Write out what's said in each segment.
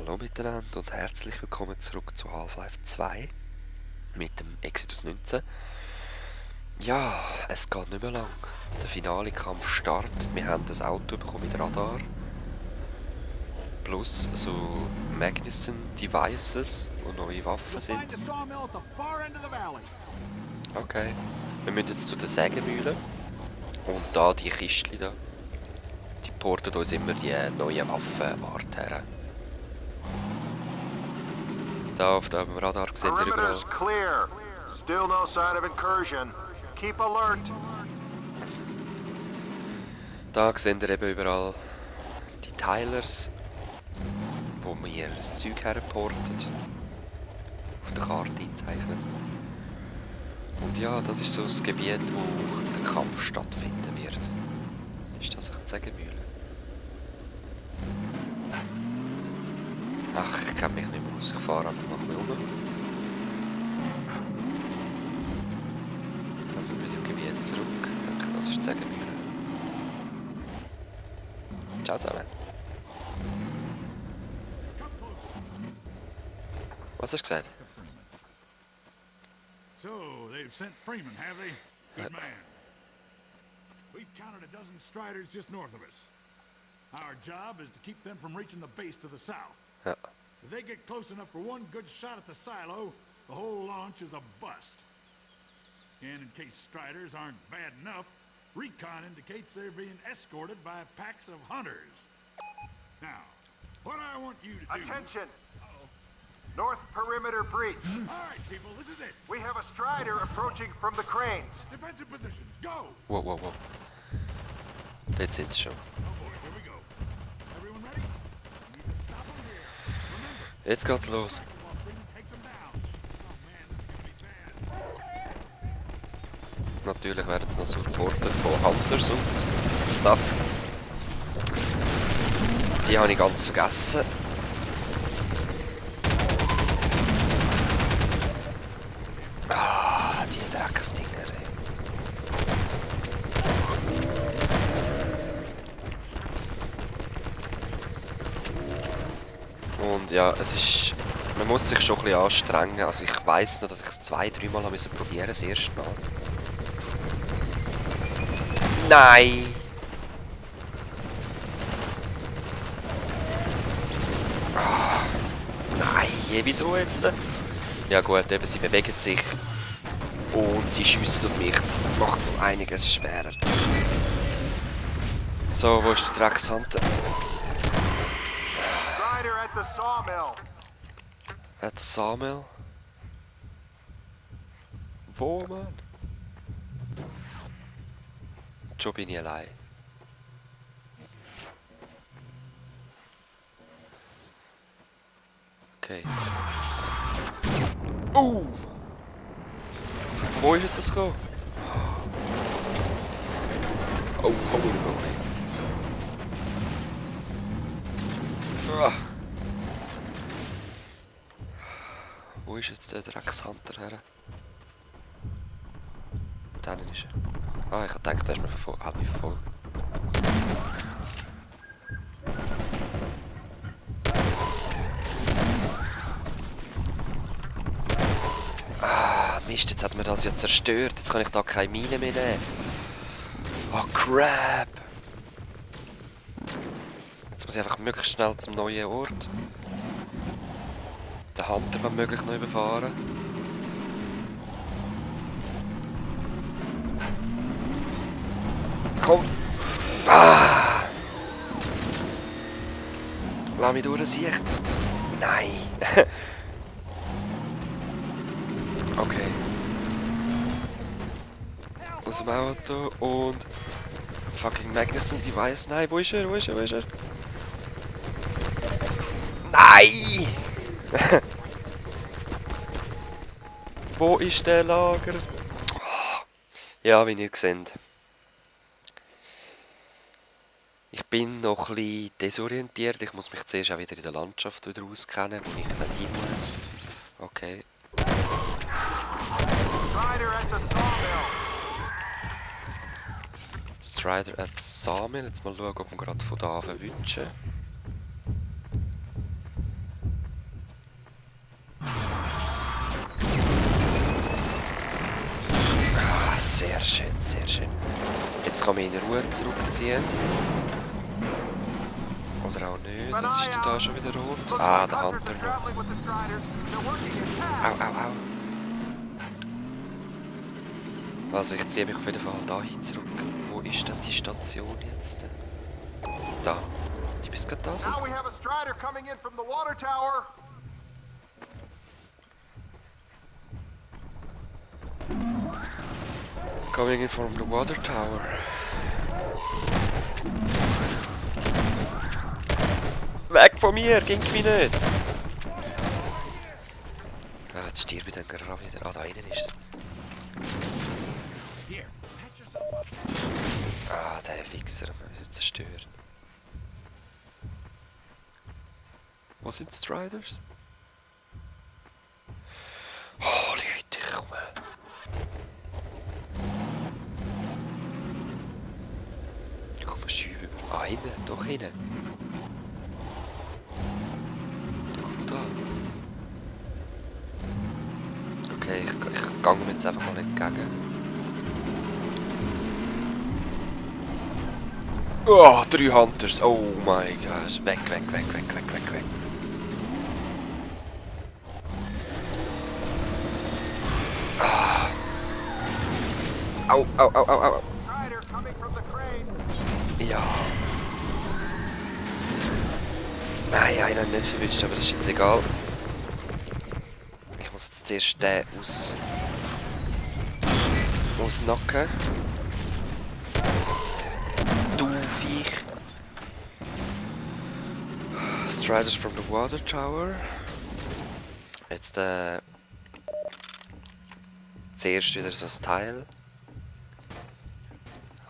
Hallo miteinander und herzlich willkommen zurück zu Half-Life 2 mit dem Exodus 19. Ja, es geht nicht mehr lang. Der finale Kampf startet. Wir haben das Auto bekommen mit Radar. Plus so Magnuson Devices, wo neue Waffen sind. Okay. Wir müssen jetzt zu der Sägemühle. Und da die Kistchen da, die porten uns immer die neuen Waffen her. Da auf dem Radar sehen wir überall. Clear. Still no sign of incursion. Keep alert. Da sehen wir eben überall die Tilers, wo wir das Zeug herportet. Auf der Karte einzeichnet. Und ja, das ist so das Gebiet, wo der Kampf stattfinden wird. Ist das echt die Sägemühle? Ach, ich kenne mich nicht mehr aus. Ich fahre einfach mal ein bisschen rum. Also wieder im Gebiet zurück. Ich denke, das ist die Sägemühle. Ciao zusammen. Was hast du gesagt? So, they've sent Freeman, have they? Good man. We've counted a dozen Striders just north of us. Our job is to keep them from reaching the base to the south. Ja. If they get close enough for one good shot at the silo, the whole launch is a bust. And in case Striders aren't bad enough, recon indicates they're being escorted by packs of hunters. Now, what I want you to do... Attention. North perimeter breach. All right, people, this is it. We have a Strider approaching from the cranes. Defensive positions, go! Wow, wow, wow. Dort sind sie schon. Oh boy, here we go. Everyone ready? We need to stop them here. Remember, Jetzt geht's los. while Freeman takes them down. Oh man, this is gonna be bad. Natürlich werden sie noch supportet von Hunters und Stuff. Die habe ich ganz vergessen. Ah, die Drecksdinger. Und ja, es ist... Man muss sich schon ein bisschen anstrengen. Also ich weiss noch, dass ich es 2-3 Mal probieren musste, das erste Mal. Nein! Ah, nein, wieso jetzt? Ja gut, eben, sie bewegen sich und sie schiessen auf mich. Macht so einiges schwerer. So, wo ist der Dreckshunter? Strider at the sawmill. Hat Samuel? Wo, Mann? Schon bin ich allein. Okay. Wo ist jetzt das gekommen? Oh, holy moly. Ah. Wo ist jetzt der Dreckshunter her? Da ist er. Ah, ich dachte, der ist hat mich verfolgt. Ah, Mist, jetzt hat mir das ja zerstört. Jetzt kann ich da keine Mine mehr nehmen. Oh, crap! Jetzt muss ich einfach möglichst schnell zum neuen Ort. Den Hunter, wenn möglich, noch überfahren. Komm! Ah! Lass mich durch, Sicht! Nein! Okay. Aus dem Auto und... Fucking Magnuson Device. Nein, wo ist er? Wo ist er? Wo ist er? Nein! Wo ist der Lager? Ja, wie ihr seht. Ich bin noch ein bisschen desorientiert. Ich muss mich zuerst auch wieder in der Landschaft wieder auskennen, wo ich dann hin muss. Okay. Strider at the sawmill. Strider at the Sawmill. Jetzt mal schauen, ob wir gerade von da verwünschen. Sehr schön, sehr schön. Jetzt kann man in Ruhe zurückziehen. Oder auch nicht. Das ist da schon wieder rot. Ah, der Hunter noch. Au, au, au. Also ich ziehe mich auf jeden Fall dahin zurück. Wo ist denn die Station jetzt? Da. Die müsste gerade da sein. Now we have a Strider coming in from the water tower. Coming in from the water tower. Weg von mir, ging mich nicht! Ah, jetzt stirb ich dann gerade wieder. Ah, da innen ist es. Ah, der Wichser hat mich wieder zerstört. Wo sind die Striders? Oh, Leute, ich komme. Ich komme schüben. Ah, hinten, doch hinten. Doch, wo da? Okay, ich gehe mir jetzt einfach mal entgegen. Oh, 3 Hunters. Oh mein Gott. Weg, weg, weg, weg, weg, weg, weg. Ah. Au, au, au, au, au. Strider coming from the crane. Ja. Nein, einer hat nicht verwünscht, aber das ist jetzt egal. Ich muss jetzt zuerst den ausnacken. Du Viech. Striders from the water tower. Jetzt zuerst wieder so ein Teil.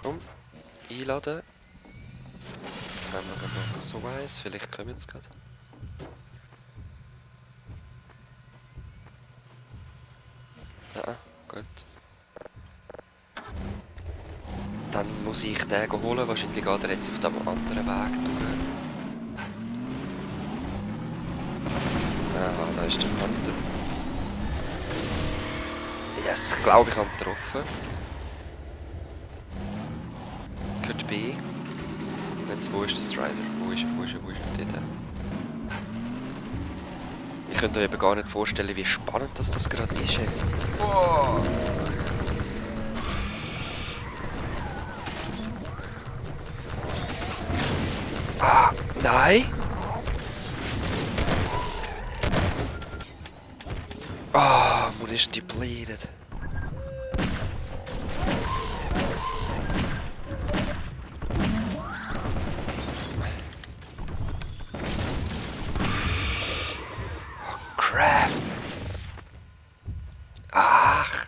Komm, einladen. Dann haben wir noch so eins, vielleicht kommen jetzt gerade. Ja, gut. Dann muss ich den holen, wahrscheinlich geht er jetzt auf dem anderen Weg durch. Ah, da ist der Hunter. Yes, ich glaube, ich habe ihn getroffen. Could be. Jetzt, wo ist der Strider? Wo ist er? Dort. Ich könnte euch eben gar nicht vorstellen, wie spannend das gerade ist. Oh. Ah, nein! Ah, Munition depleted. Crap! Ach!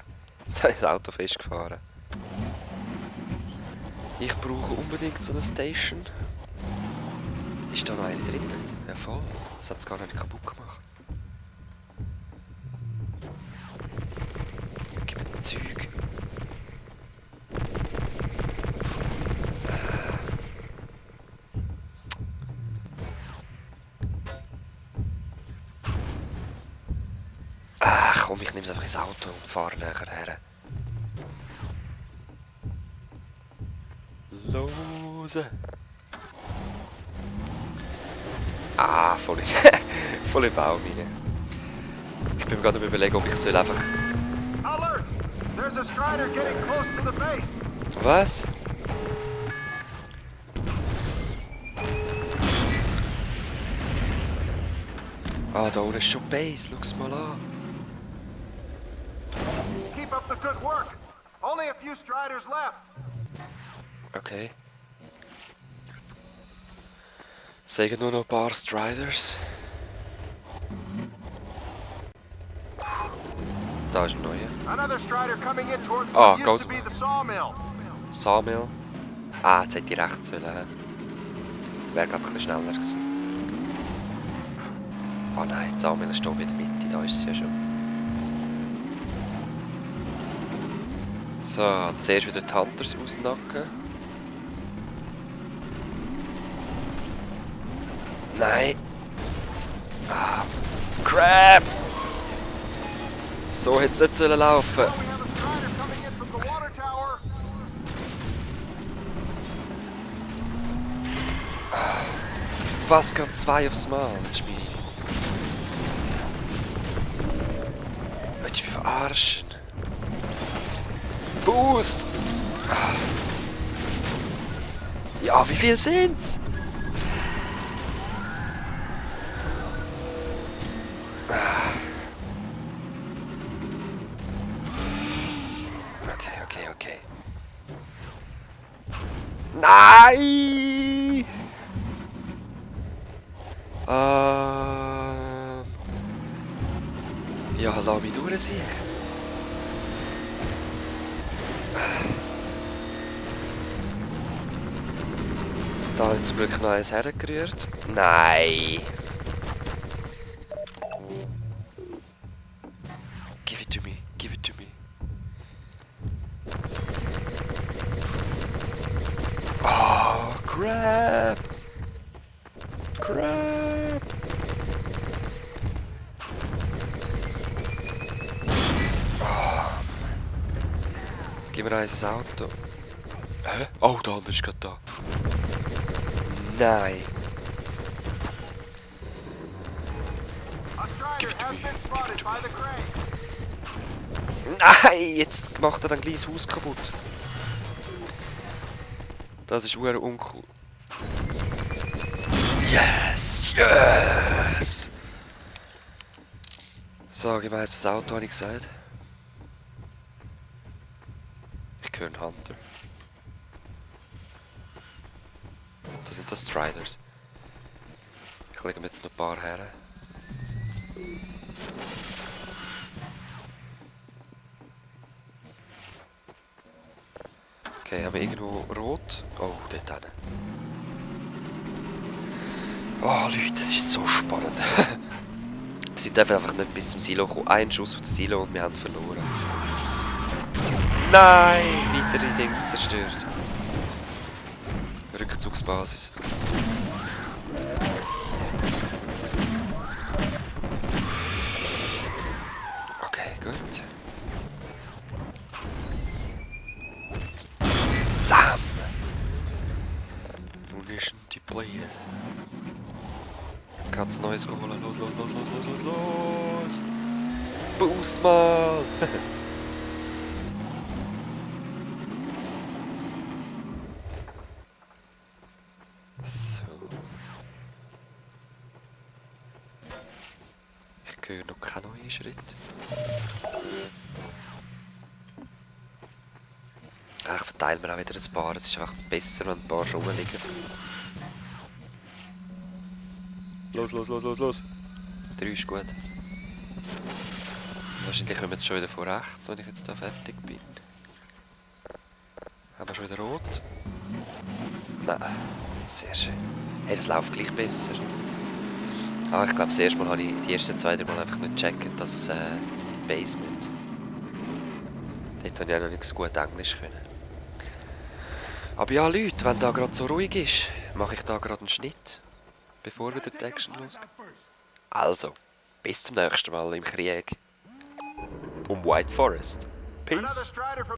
Jetzt habe ich das Auto festgefahren. Ich brauche unbedingt so eine Station. Ist da noch eine drin? Ja voll. Das hat es gar nicht kaputt gemacht. Gib mir das Zeug. Ach komm, ich nehme es einfach ins Auto und fahre nachher her. Lose! Ah, voll im Baum rein. Ich bin mir gerade am Überlegen, ob ich soll einfach... Alert! There's a Strider getting close to the base. Was? Ah, da unten ist schon Base, schau's mal an. Keep up the good work. Only a few Striders left. Okay. Sagen nur noch ein paar Striders. Da ist ein neuer. Another Strider coming in towards Ah, what goes- used to be the sawmill. Sawmill. Ah, jetzt hätte ich rechts sollen. Wäre glaube ich ein bisschen schneller gewesen. Ah nein, die Sawmill ist hier in der Mitte, da ist sie ja schon. So, zuerst wieder die Hunters ausnacken. Nein! Ah, crap! So hätte es nicht laufen sollen. We have a Strider coming in from the water tower. Was, gerade 2 aufs Mal? Willst du mich verarschen? Boost! Ah. Ja, wie viel sind's? Okay. Nein! Ja, lass mich durchziehen. Da habe ich zum Glück noch eins hergerührt. Nein! Give it to me. Oh, crap! Gib mir eins ein Auto. Hä? Oh, der andere ist gerade da. Nein! A strider has been spotted by the crane. Nein! Jetzt macht er dann gleich das Haus kaputt. Das ist verdammt uncool. Yes! So, gib mir eins das Auto, habe ich gesagt. Ich höre einen Hunter. Das sind das Striders. Ich lege mir jetzt noch ein paar her. Okay, haben wir irgendwo rot? Oh, dort hinten. Oh Leute, das ist so spannend. Sie dürfen einfach nicht bis zum Silo kommen. Ein Schuss auf das Silo und wir haben verloren. Nein! Weitere Dings zerstört. Rückzugsbasis. Okay, gut. Sam! Munition deployed. Gerade Neues geholt. Los! Boost mal! So. Ich höre noch keinen neuen Schritt. Ich verteile mir auch wieder ein paar. Es ist einfach besser, wenn ein paar schon rumliegen. Los! 3 ist gut. Wahrscheinlich kommen wir jetzt schon wieder von rechts, wenn ich jetzt da fertig bin. Haben wir schon wieder rot? Nein, sehr schön. Hey, das läuft gleich besser. Ah, ich glaube, das erste Mal habe ich die ersten 2-3 Mal einfach nicht gecheckt, dass Basement. Dort habe ich auch noch nicht so gut Englisch können. Aber ja, Leute, wenn da gerade so ruhig ist, mache ich da gerade einen Schnitt, bevor wieder die Action los. Also, bis zum nächsten Mal im Krieg um White Forest. Another Peace. strider from